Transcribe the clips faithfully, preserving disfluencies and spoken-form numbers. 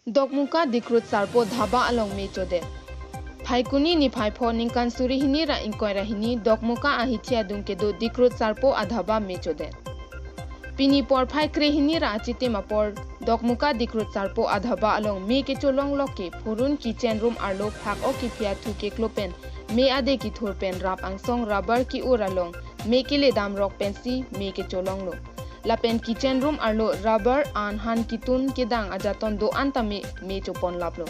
Dokmoka Dikrut Sarpo Dhaba along me chodet. Phaikuni niphai pho ningkan suri hini ra ingkoi ra hini Dokmoka ahithi adung kedo Dikrut Sarpo adhaba me chodet. Pini porphai kre hini ra achitim apor Dokmoka Dikrut Sarpo adhaba along me kecholong lok ke phurun kitchen room arlo phak-ok kephi athu keklo pen me ade kethur pen rap angsong rubber ke-ur along me kele damrok pensi me kecholonglo. Lapen kitchen room arlo rubber an han ketun kedang ajaton do-an tame me choponlaplo.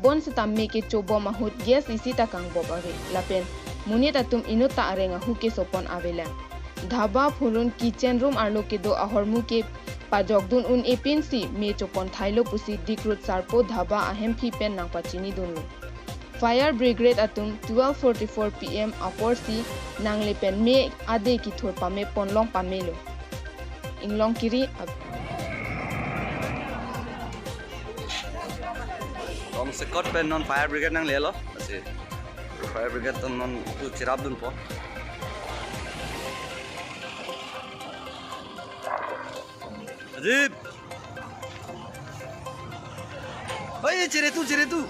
Bonseta me kechobom ahut gas isi ta kangbop ave. Lapen monit atum inut ta areng ahu kesopon avelang. Dhaba phurun kitchen room arlo kedo ahormu ke pajokdun un-e pinsi me choponthailo pusi Dikrut Sarpo Dhaba ahemphi pen nangpachinidunlo. Fire Brigade atum twelve forty-four P M aporsi nangle pen me ade kethur pame ponlong pamelo. Inglong Kiri, Ab- Tongsekot pen non Fire Brigade nanglelo. Lasi Fire Brigade atum non tu cherapdunpo. Ajib. Oi, chere tu, chere tu.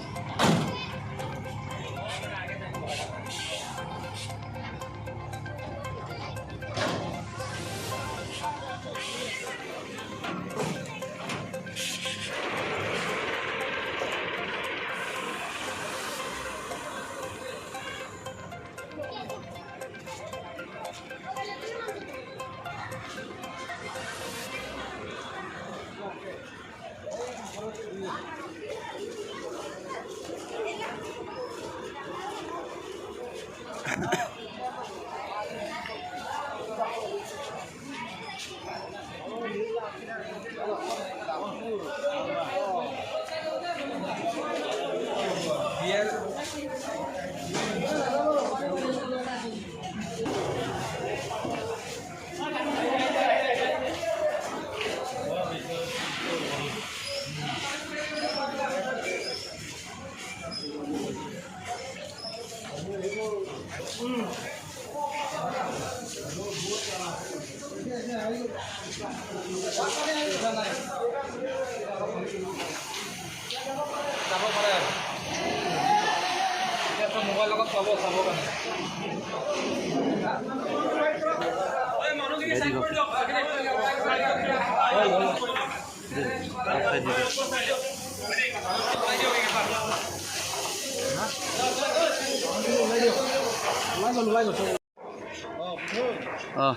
Ah.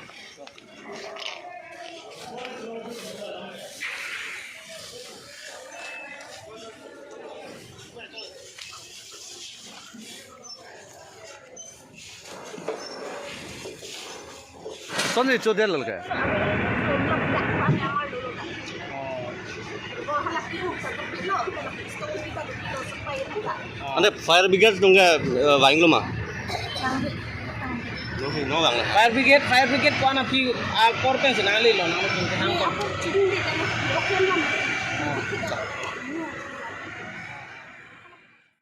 Son ri chodet lal ke. Ante fire brigade nungke, eh, vanglo ma? No, no vanglo. Fire brigade, fire brigade ko-an aphi, ah, korpen si nanglelo, nang.